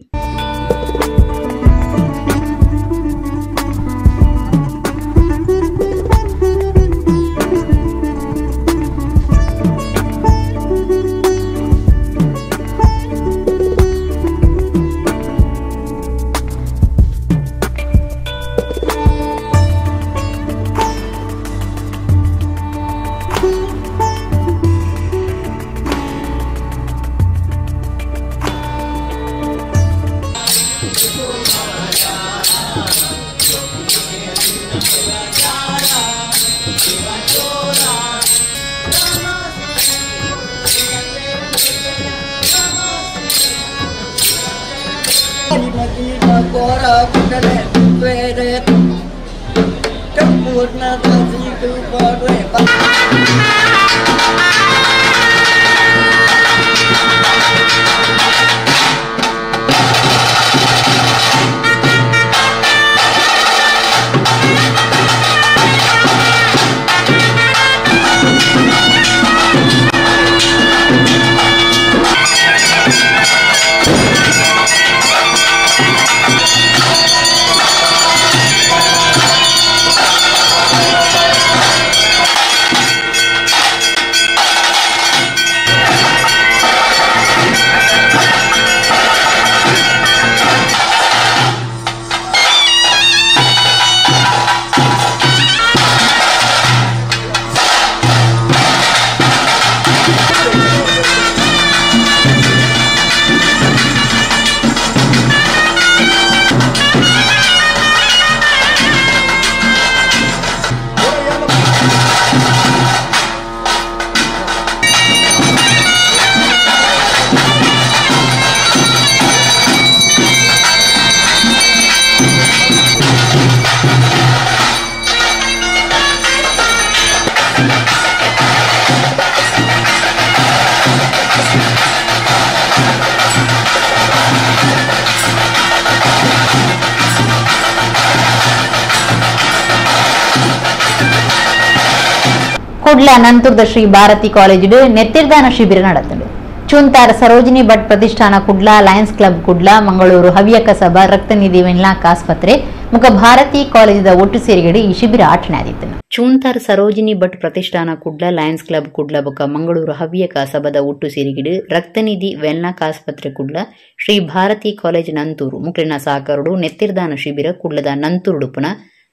ಕುಡ್ಲ ನಂತುರ್ದ ಶ್ರೀ ಭಾರತಿ ಕಾಲೇಜಿಡು ನೆತ್ತಿರ್ದಾನ ಶಿಬಿರ ನಡೆತಂಡು. ಚುಂತಾರ್ ಸರೋಜಿನಿ ಭಟ್ ಪ್ರತಿಷ್ಠಾನ ಕುಡ್ಲ, ಲಯನ್ಸ್ ಕ್ಲಬ್ ಕುಡ್ಲ, ಮಂಗಳೂರು ಹವ್ಯಕ ಸಭಾ, ರಕ್ತನಿಧಿ ವೆನ್ಲಾಕ್ ಆಸ್ಪತ್ರೆ ಮುಖ ಭಾರತಿ ಕಾಲೇಜಿದ ಒಟ್ಟು ಸೇರಿಗಡೆ ಈ ಶಿಬಿರ ಆಚರಣೆ ಆದಿತ್ತು. ಚೂಂತಾರ್ ಸರೋಜಿನಿ ಭಟ್ ಪ್ರತಿಷ್ಠಾನ ಕುಡ್ಲ, ಲಯನ್ಸ್ ಕ್ಲಬ್ ಕುಡ್ಲ ಬೊಕ್ಕ ಮಂಗಳೂರು ಹವ್ಯಕ ಸಭಾದ ಒಟ್ಟು ಸೇರಿಗಿಡು ರಕ್ತನಿಧಿ ವೆನ್ಲಾಕ್ ಆಸ್ಪತ್ರೆ ಕುಡ್ಲ, ಶ್ರೀ ಭಾರತಿ ಕಾಲೇಜ್ ನಂತೂರು ಮುಕ್ಲಿನ ಸಹಕಾರಡು ನೆತ್ತಿರ್ದಾನ ಶಿಬಿರ ಕುಡ್ಲದ ನಂತೂರುಡುಪುನ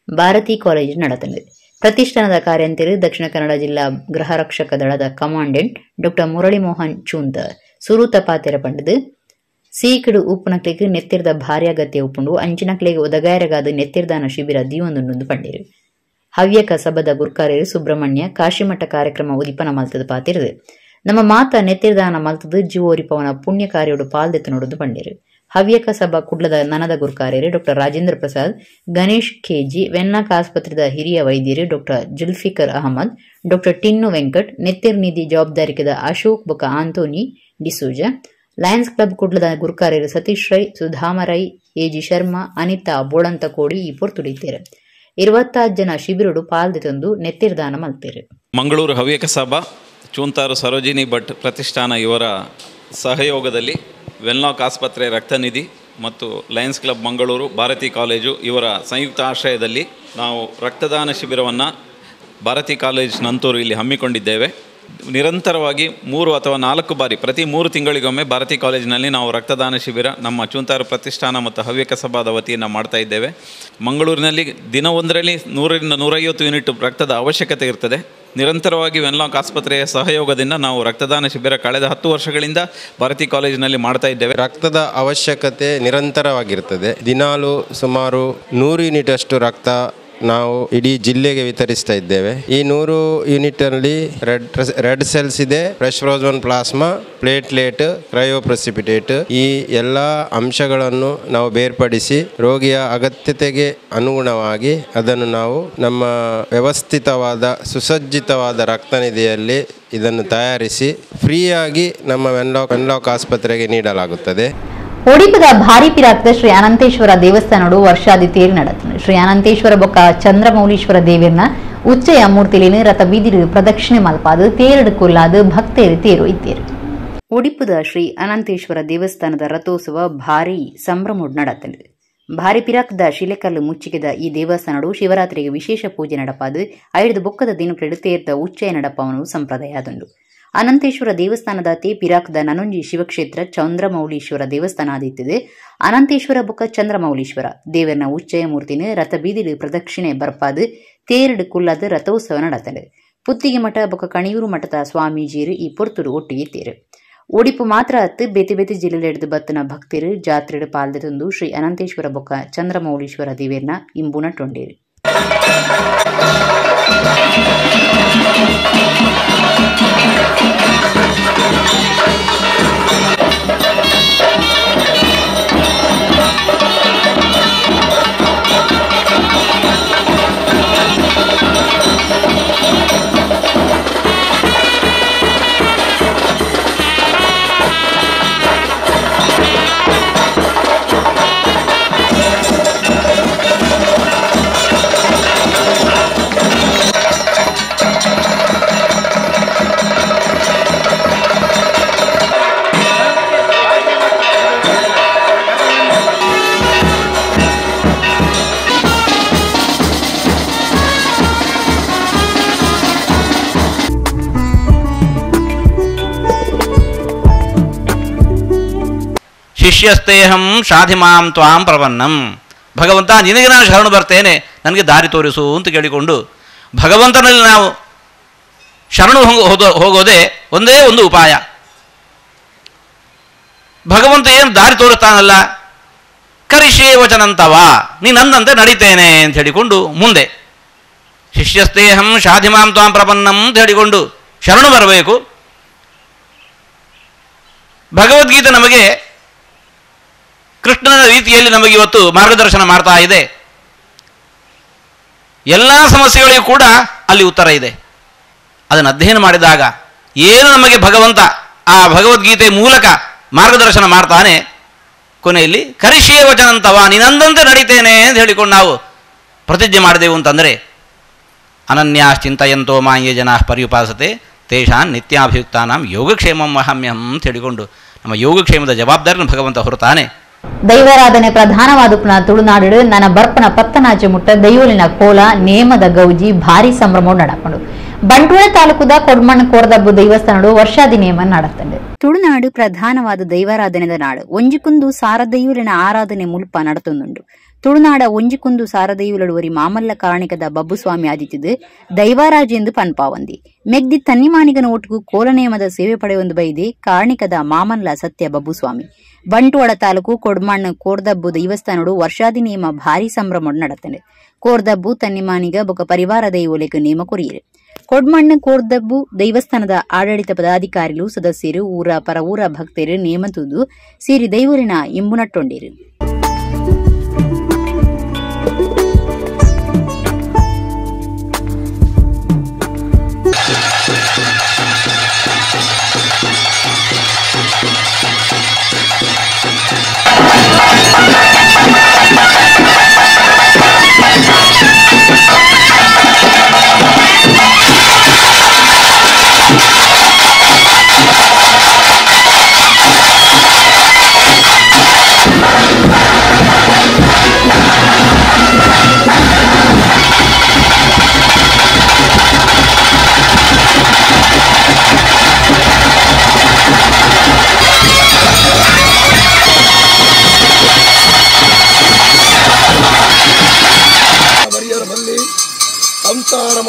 ಭಾರತಿ ಕಾಲೇಜ್ ನಡೆತಂಡು. ಪ್ರತಿಷ್ಠಾನದ ಕಾರ್ಯಂತೆರು ದಕ್ಷಿಣ ಕನ್ನಡ ಜಿಲ್ಲಾ ಗೃಹ ರಕ್ಷಕ ದಳದ ಕಮಾಂಡೆಂಟ್ ಡಾಕ್ಟರ್ ಮುರಳಿಮೋಹನ್ ಚೂಂತರ್ ಸುರೂತ ಪಾತೆರ ಪಂಡದು ಸೀಕಡು ಉಪ್ಪುನಕ್ಲೆಗ್ ನೆತ್ತಿರ್ದ ಭಾರಿ ಅಗತ್ಯ ಉಪ್ಪುಂಡು ಅಂಚಿನಕ್ಲೆಗ್ ಒದಗಾಯರಗಾದ ನೆತ್ತಿರ್ದಾನ ಶಿಬಿರ ದೀವೊಂದುಂಡು ಪಂಡಿರು. ಹವ್ಯಕ ಸಭದ ಗುರ್ಕಾರ್ಯರು ಸುಬ್ರಹ್ಮಣ್ಯ ಕಾಶಿಮಠ ಕಾರ್ಯಕ್ರಮ ಉದಿಪನ ಮಲ್ತದ ಪಾತಿರದು ನಮ್ಮ ಮಾತ ನೆತ್ತಿರ್ದಾನ ಮಲ್ತದ ಜೀವೋರಿಪವನ ಪುಣ್ಯ ಕಾರ್ಯೋಡು ಪಾಲ್ದೆತ್ತು ನೋಡುದು ಪಂಡಿರು. ಹವ್ಯಕ ಸಭಾ ಕುಡ್ಲದ ನನದ ಗುರುಕಾರ್ಯರು doctor Rajendra Prasad, Ganesh K G, Wenlock ಆಸ್ಪತ್ರೆದ ಹಿರಿಯ ವೈದ್ಯರು ಡಾಕ್ಟರ್ ಜುಲ್ಫಿಕರ್ ಅಹಮದ್, ಡಾಕ್ಟರ್ ಟಿನ್ನು ವೆಂಕಟ್, ನೆತ್ತಿರ್ ನಿಧಿ ಜವಾಬ್ದಾರಿಕೆದ ಅಶೋಕ್ ಬೊಕ ಆಂಟೋನಿ ಡಿಸೂಜ, ಲಯನ್ಸ್ ಕ್ಲಬ್ ಕುಡ್ಲದ ಗುರುಕಾರ್ಯರು ಸತೀಶ್ ರೈ, ಸುಧಾಮ ರೈ, ಎಜಿ ಶರ್ಮಾ, ಅನಿತಾ ಬೋಳಂತಕೋಡಿ ಈ ಪೊರ್ತುಡಿತ್ತೇರು. 25 ಜನ ಶಿಬಿರುಡು ಪಾಲ್ದೆ ತಂದು ನೆತ್ತಿರ್ದಾನ ಮಲ್ತೇರು. ಮಂಗಳೂರು ಹವ್ಯಕ ಸಭಾ ಚೂಂತಾರು ಸರೋಜಿನಿ ಭಟ್ ಪ್ರತಿಷ್ಠಾನ ಇವರ ಸಹಯೋಗದಲ್ಲಿ ವೆನ್ಲಾಕ್ ಆಸ್ಪತ್ರೆ ರಕ್ತನಿಧಿ ಮತ್ತು Lions club Mangaluru, Bharati college ಇವರ ಸಂಯುಕ್ತ ಆಶ್ರಯದಲ್ಲಿ ನಾವು ರಕ್ತದಾನ ಶಿಬಿರವನ್ನು ಭಾರತಿ ಕಾಲೇಜ್ ನಂತೂರು ಇಲ್ಲಿ ಹಮ್ಮಿಕೊಂಡಿದ್ದೇವೆ. ನಿರಂತರವಾಗಿ 3 ಅಥವಾ 4 ಬಾರಿ ಪ್ರತಿ 3 ತಿಂಗಳಿಗೊಮ್ಮೆ ಭಾರತಿ ಕಾಲೇಜಿನಲ್ಲಿ ನಾವು ರಕ್ತದಾನ ಶಿಬಿರ ನಮ್ಮ ಚೂಂತಾರು ಪ್ರತಿಷ್ಠಾನ ಮತ್ತು ಹವ್ಯಕ ಸಭಾದ ವತಿಯಿಂದ ಮಾಡ್ತಾ ಇದ್ದೇವೆ. ಮಂಗಳೂರಿನಲ್ಲಿ ದಿನವೊಂದರಲ್ಲಿ 100 ರಿಂದ 150 ಯೂನಿಟ್ ರಕ್ತದ ಅವಶ್ಯಕತೆ ಇರ್ತದೆ. ನಿರಂತರವಾಗಿ ವೆನ್ಲಾಕ್ ಆಸ್ಪತ್ರೆಯ ಸಹಯೋಗದಿಂದ ನಾವು ರಕ್ತದಾನ ಶಿಬಿರ ಕಳೆದ 10 ವರ್ಷಗಳಿಂದ ಭಾರತಿ ಕಾಲೇಜಿನಲ್ಲಿ ಮಾಡ್ತಾ ಇದ್ದೇವೆ. ರಕ್ತದ ಅವಶ್ಯಕತೆ ನಿರಂತರವಾಗಿರ್ತದೆ. ದಿನಾಲು ಸುಮಾರು 100 ಯೂನಿಟ್ ಅಷ್ಟು ರಕ್ತ ನಾವು ಇಡೀ ಜಿಲ್ಲೆಗೆ ವಿತರಿಸ್ತಾ ಇದ್ದೇವೆ. ಈ 100 ಯೂನಿಟಲ್ಲಿ ರೆಡ್ ಸೆಲ್ಸ್ ಇದೆ, fresh frozen plasma, platelet, cryoprecipitate, ಈ ಎಲ್ಲ ಅಂಶಗಳನ್ನು ನಾವು ಬೇರ್ಪಡಿಸಿ ರೋಗಿಯ ಅಗತ್ಯತೆಗೆ ಅನುಗುಣವಾಗಿ ಅದನ್ನು ನಾವು ನಮ್ಮ ವ್ಯವಸ್ಥಿತವಾದ ಸುಸಜ್ಜಿತವಾದ ರಕ್ತನಿಧಿಯಲ್ಲಿ ಇದನ್ನು ತಯಾರಿಸಿ ಫ್ರೀಯಾಗಿ ನಮ್ಮ ವೆನ್ಲಾಕ್ ಆಸ್ಪತ್ರೆಗೆ ನೀಡಲಾಗುತ್ತದೆ. ಒಡಿಪದ ಭಾರಿ ಪಿರಾಕ್ದ ಶ್ರೀ ಅನಂತೇಶ್ವರ ದೇವಸ್ಥಾನಡು ವರ್ಷಾದಿ ತೇರು ನಡೆತನು. ಶ್ರೀ ಅನಂತೇಶ್ವರ ಬೊಕ್ಕ ಚಂದ್ರಮೌಳೀಶ್ವರ ದೇವಿರ್ನ ಉಚ್ಚಯ ಮೂರ್ತಿಲಿನ ರಥ ಬೀದಿರು ಪ್ರದಕ್ಷಿಣೆ ಮಲ್ಪಾದು ತೇರಡು ಕೊಲ್ಲಾದು ಭಕ್ತೇರು ತೇರು ಇತ್ತೇರು. ಒಡಿಪುದ ಶ್ರೀ ಅನಂತೇಶ್ವರ ದೇವಸ್ಥಾನದ ರಥೋತ್ಸವ ಭಾರಿ ಸಂಭ್ರಮೋಡ್ ನಡತನು. ಭಾರಿ ಪಿರಾಕ್ದ ಶಿಲೆಕಲ್ಲು ಮುಚ್ಚಿಗೆದ ಈ ದೇವಸ್ಥಾನಡು ಶಿವರಾತ್ರಿಗೆ ವಿಶೇಷ ಪೂಜೆ ನಡಪಾದು 5 ಬೊಕ್ಕದ ದಿನಕ್ಲೆಡು ತೇರ್ದ ಉಚ್ಚಯ ನಡಪವನು ಸಂಪ್ರದಾಯದುಂಡು. ಅನಂತೇಶ್ವರ ದೇವಸ್ಥಾನದ ತೇ ಪಿರಾಕ್ದ ನನೊಂಜಿ ಶಿವಕ್ಷೇತ್ರ ಚಂದ್ರಮೌಳೀಶ್ವರ ದೇವಸ್ಥಾನ ಆದಿತ್ತಿದೆ. ಅನಂತೇಶ್ವರ ಬೊಕ್ಕ ಚಂದ್ರಮೌಳೀಶ್ವರ ದೇವರನ ಉಚ್ಚಯ ಮೂರ್ತಿನ ರಥ ಬೀದಿಲು ಪ್ರದಕ್ಷಿಣೆ ಬರ್ಪಾದು ತೇರಡು ಕುಲ್ಲಾದ ರಥೋತ್ಸವ ನಡತನು. ಪುತ್ತಿಗೆ ಮಠ ಬೊಕ್ಕ ಕಣಿಯೂರು ಮಠದ ಸ್ವಾಮೀಜಿಯರು ಈ ಪೊರ್ತುಡು ಒಟ್ಟಿಗೆ ತೇರು. ಒಡಿಪು ಮಾತ್ರ ಅತ್ತು ಬೇತೆ ಬೇತೆ ಜಿಲ್ಲೆಲೆಡ್ದು ಬತ್ತನ ಭಕ್ತರು ಜಾತ್ರೆಡು ಪಾಲ್ದೆತೊಂದು ಶ್ರೀ ಅನಂತೇಶ್ವರ ಬೊಕ್ಕ ಚಂದ್ರಮೌಳೀಶ್ವರ ದೇವೇರ್ನ ಇಂಬುನ ಟೊಂಡೇರು. ಶಿಷ್ಯಸ್ತೇಹಂ ಶಾಧಿಮಾಂ ತ್ವಾಂ ಪ್ರಪನ್ನಂ. ಭಗವಂತ ನಿನಗೆ ನಾನು ಶರಣು ಬರ್ತೇನೆ, ನನಗೆ ದಾರಿ ತೋರಿಸು ಅಂತ ಕೇಳಿಕೊಂಡು ಭಗವಂತನಲ್ಲಿ ನಾವು ಶರಣು ಹೋಗೋದೇ ಒಂದೇ ಒಂದು ಉಪಾಯ. ಭಗವಂತ ಏನು ದಾರಿ ತೋರಿಸ್ತಾನಲ್ಲ, ಕರಿಷೇ ವಚನಂತವ, ನೀ ನನ್ನಂತೆ ನಡೀತೇನೆ ಅಂತ ಹೇಳಿಕೊಂಡು ಮುಂದೆ ಶಿಷ್ಯಸ್ತೇಹಂ ಶಾಧಿಮಾಂ ತ್ವಾಂ ಪ್ರಪನ್ನಂ ಅಂತ ಹೇಳಿಕೊಂಡು ಶರಣು ಬರಬೇಕು. ಭಗವದ್ಗೀತೆ ನಮಗೆ ಕೃಷ್ಣನ ರೀತಿಯಲ್ಲಿ ನಮಗಿವತ್ತು ಮಾರ್ಗದರ್ಶನ ಮಾಡ್ತಾ ಇದೆ. ಎಲ್ಲ ಸಮಸ್ಯೆಗಳಿಗೂ ಕೂಡ ಅಲ್ಲಿ ಉತ್ತರ ಇದೆ. ಅದನ್ನು ಅಧ್ಯಯನ ಮಾಡಿದಾಗ ಏನು ನಮಗೆ ಭಗವಂತ ಆ ಭಗವದ್ಗೀತೆ ಮೂಲಕ ಮಾರ್ಗದರ್ಶನ ಮಾಡ್ತಾನೆ, ಕೊನೆಯಲ್ಲಿ ಕರಿಷೇ ವಚನಂತವ, ನೀನಂದಂತೆ ನಡೀತೇನೆ ಅಂತ ಹೇಳಿಕೊಂಡು ನಾವು ಪ್ರತಿಜ್ಞೆ ಮಾಡಿದೆವು ಅಂತಂದರೆ, ಅನನ್ಯಾಶ್ಚಿಂತಯಂತೋ ಮಾಯೇ ಜನಾ ಪರ್ಯುಪಾಸತೆ ತೇಷಾನ್ ನಿತ್ಯಾಭಿಯುಕ್ತಾನಾಂ ಯೋಗಕ್ಷೇಮಂ ವಹಾಮ್ಯಹಂ ಅಂತ ಹೇಳಿಕೊಂಡು ನಮ್ಮ ಯೋಗಕ್ಷೇಮದ ಜವಾಬ್ದಾರಿಯನ್ನು ಭಗವಂತ ಹೊರತಾನೆ. ದೈವಾರಾಧನೆ ಪ್ರಧಾನವಾದ ತುಳುನಾಡು ನನ್ನ ಬರ್ಪನ ಪತ್ತನಾಚೆ ಮುಟ್ಟ ದೈವಲಿನ ಕೋಲ ನೇಮದ ಗೌಜಿ ಭಾರಿ ಸಂಭ್ರಮ ನಡಕೊಂಡು ಬಂಟ್ವಾಳ ತಾಲೂಕುದ ಕೊಡ್ಮಣ್ಣ ಕೋರದಬ್ಬು ದೇವಸ್ಥಾನಡು ವರ್ಷಾದಿ ನೇಮ ನಡತಂಡು. ತುಳುನಾಡು ಪ್ರಧಾನವಾದ ದೈವಾರಾಧನೆದ ನಾಡು. ಒಂಜಿಕುಂದು ಸಾರದೈವಲಿನ ಆರಾಧನೆ ಮುಲ್ಪ ನಡತೊಂದುಂಡು. ತುಳುನಾಡ ಒಂಜಿಕುಂದು ಸಾರದೈವಲುವರಿ ಮಾಮಲ್ಲ ಕಾರಣಿಕದ ಬಬ್ಬುಸ್ವಾಮಿ ಆದಿತ್ತಿದ್ದು ದೈವರಾಜ ಎಂದು ಪನ್ಪಾವಂದಿ ಮೆಗ್ದಿ ತನ್ನಿಮಾನಿಗನ ಒಟ್ಟಿಗೂ ಕೋಲನೇಮದ ಸೇವೆ ಪಡೆಯೊಂದು ಬೈದೆ ಕಾರಣಿಕದ ಮಾಮಲ್ಲ ಸತ್ಯ ಬಬ್ಬುಸ್ವಾಮಿ. ಬಂಟ್ವಾಳ ತಾಲೂಕು ಕೊಡ್ಮಣ್ಣ ಕೋರ್ದಬ್ಬು ದೇವಸ್ಥಾನಡು ವರ್ಷಾದಿ ನೇಮ ಭಾರಿ ಸಂಭ್ರಮ ನಡತಂಡು. ಕೋರ್ದಬ್ಬು ತನ್ನಿಮಾನಿಗ ಬೊಕ ಪರಿವಾರ ದೈವೋಲೆಗೆ ನೇಮ ಕೊರಿಯರು. ಕೊಡ್ಮಣ್ಣ ಕೋರ್ದಬ್ಬು ದೇವಸ್ಥಾನದ ಆಡಳಿತ ಪದಾಧಿಕಾರಿಗಳು ಸದಸ್ಯರು ಊರ ಪರ ಊರ ಭಕ್ತರು ನೇಮ ತುದು ಸೇರಿ ದೈವರಿನ ಇಂಬುನಟ್ಟೊಂಡಿರು.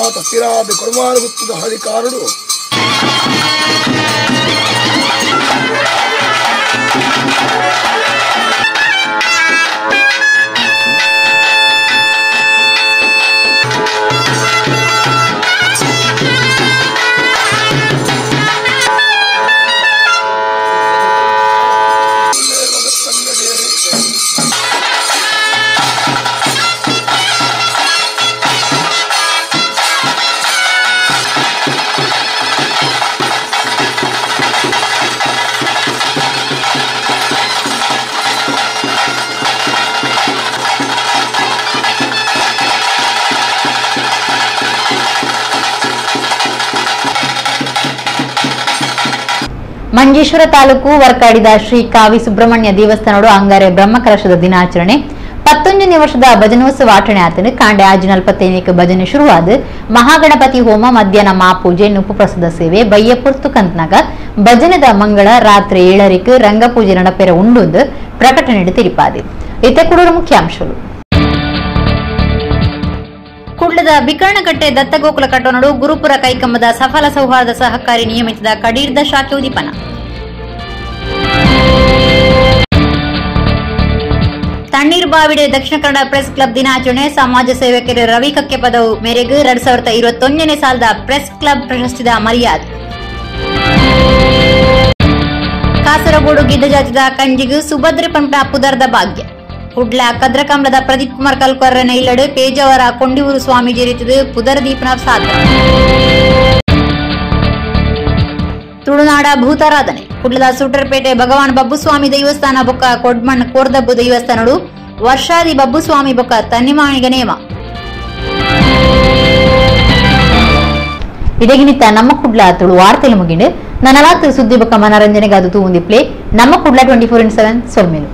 ಮಾತ ಸ್ಥಿರಾದ ಕೊಡಮಾರುಗುತ್ತದ ಹಳಿಕಾರಡು ಮಂಜೇಶ್ವರ ತಾಲೂಕು ವರ್ಕಾಡಿದ ಶ್ರೀ ಕಾವಿ ಸುಬ್ರಹ್ಮಣ್ಯ ದೇವಸ್ಥಾನಡು ಅಂಗಾರೆ ಬ್ರಹ್ಮಕಲಶದ ದಿನಾಚರಣೆ 11ನೇ ವರ್ಷದ ಭಜನೋತ್ಸವ ಆಚರಣೆ ಆತನು ಕಾಂಡೆ ಆಜು 45ಕ್ಕೆ ಭಜನೆ ಶುರುವಾದ ಮಹಾಗಣಪತಿ ಹೋಮ, ಮಧ್ಯಾಹ್ನ ಮಾಪೂಜೆ, ನುಪ್ಪು ಪ್ರಸಾದ ಸೇವೆ, ಬಯ್ಯ ಪುರ್ತು ಕಂತ್ನಾಗ ಭಜನದ ಮಂಗಳ, ರಾತ್ರಿ 7ಕ್ಕೆ ರಂಗಪೂಜೆ ನಡಪೆರ ಉಂಡುಂದು ಪ್ರಕಟಣೆ ತಿಳಿಪಾದೆ. ಇತ ಕುಡೂರು ಮುಖ್ಯಾಂಶಗಳು. ಕುಡ್ಲದ ಬಿಕರ್ಣಕಟ್ಟೆ ದತ್ತಗೋಕುಲ ಕಟ್ಟೋನಡು ಗುರುಪುರ ಕೈಕಂಬದ ಸಫಲ ಸೌಹಾರ್ದ ಸಹಕಾರಿ ನಿಯಮಿತದ ಕಡೀರ್ದ ಶಾಖೆ ಉದ್ದೀಪನ. ತಣ್ಣೀರ್ಬಾವಿಡೆ ದಕ್ಷಿಣ ಕನ್ನಡ ಪ್ರೆಸ್ ಕ್ಲಬ್ ದಿನಾಚರಣೆ. ಸಮಾಜ ಸೇವಕರು ರವಿ ಕಕ್ಕೆ ಪದವು ಮೇರೆಗೆ 2021ನೇ ಸಾಲದ ಪ್ರೆಸ್ ಕ್ಲಬ್ ಪ್ರಶಸ್ತಿದ ಮರ್ಯಾದೆ. ಕಾಸರಗೋಡು ಗಿಡ್ಡಜಾತಿದ ಕಂಜಿಗು ಸುಭದ್ರೆ ಪಂಪ ಪುದರ್ದ ಭಾಗ್ಯ. ಕುಡ್ಲ ಕದ್ರಕಮಲದ ಪ್ರದೀಪ್ ಕುಮಾರ್ ಕಲ್ಕೊರ್ರನ ಇಲ್ಲಡು ಪೇಜಾವರ ಕೊಂಡಿಯೂರು ಸ್ವಾಮೀಜಿ ರೀತಿದು ಪುದರ ದೀಪನ ಸಾಧ. ತುಳುನಾಡ ಭೂತಾರಾಧನೆ. ಕುಡ್ಲದ ಸೂಟರ್ಪೇಟೆ ಭಗವಾನ್ ಬಬ್ಬುಸ್ವಾಮಿ ದೇವಸ್ಥಾನ ಬೊಕ್ಕ ಕೊಡ್ಮಣ್ ಕೋರ್ದಬ್ಬು ದೇವಸ್ಥಾನಡು ವರ್ಷಾದಿ ಬಬ್ಬುಸ್ವಾಮಿ ಬೊಕ್ಕ ತನ್ನಿಮಾಣಿಗ ನೇಮ. ಇದಗಿನಿತ್ತ ನಮ್ಮ ಕುಡ್ಲ ತುಳು ವಾರ್ತೆಲು ಮುಗಿಂಡು. ನನ್ನಲಾತು ಸುದ್ದಿ ಬೊಕ್ಕ ಮನರಂಜನೆಗಾದು ತೂಂದಿ ಪ್ಲೇ ನಮ್ಮ ಕುಡ್ಲ 24x7 ಸೊಲ್ಮೆಲು.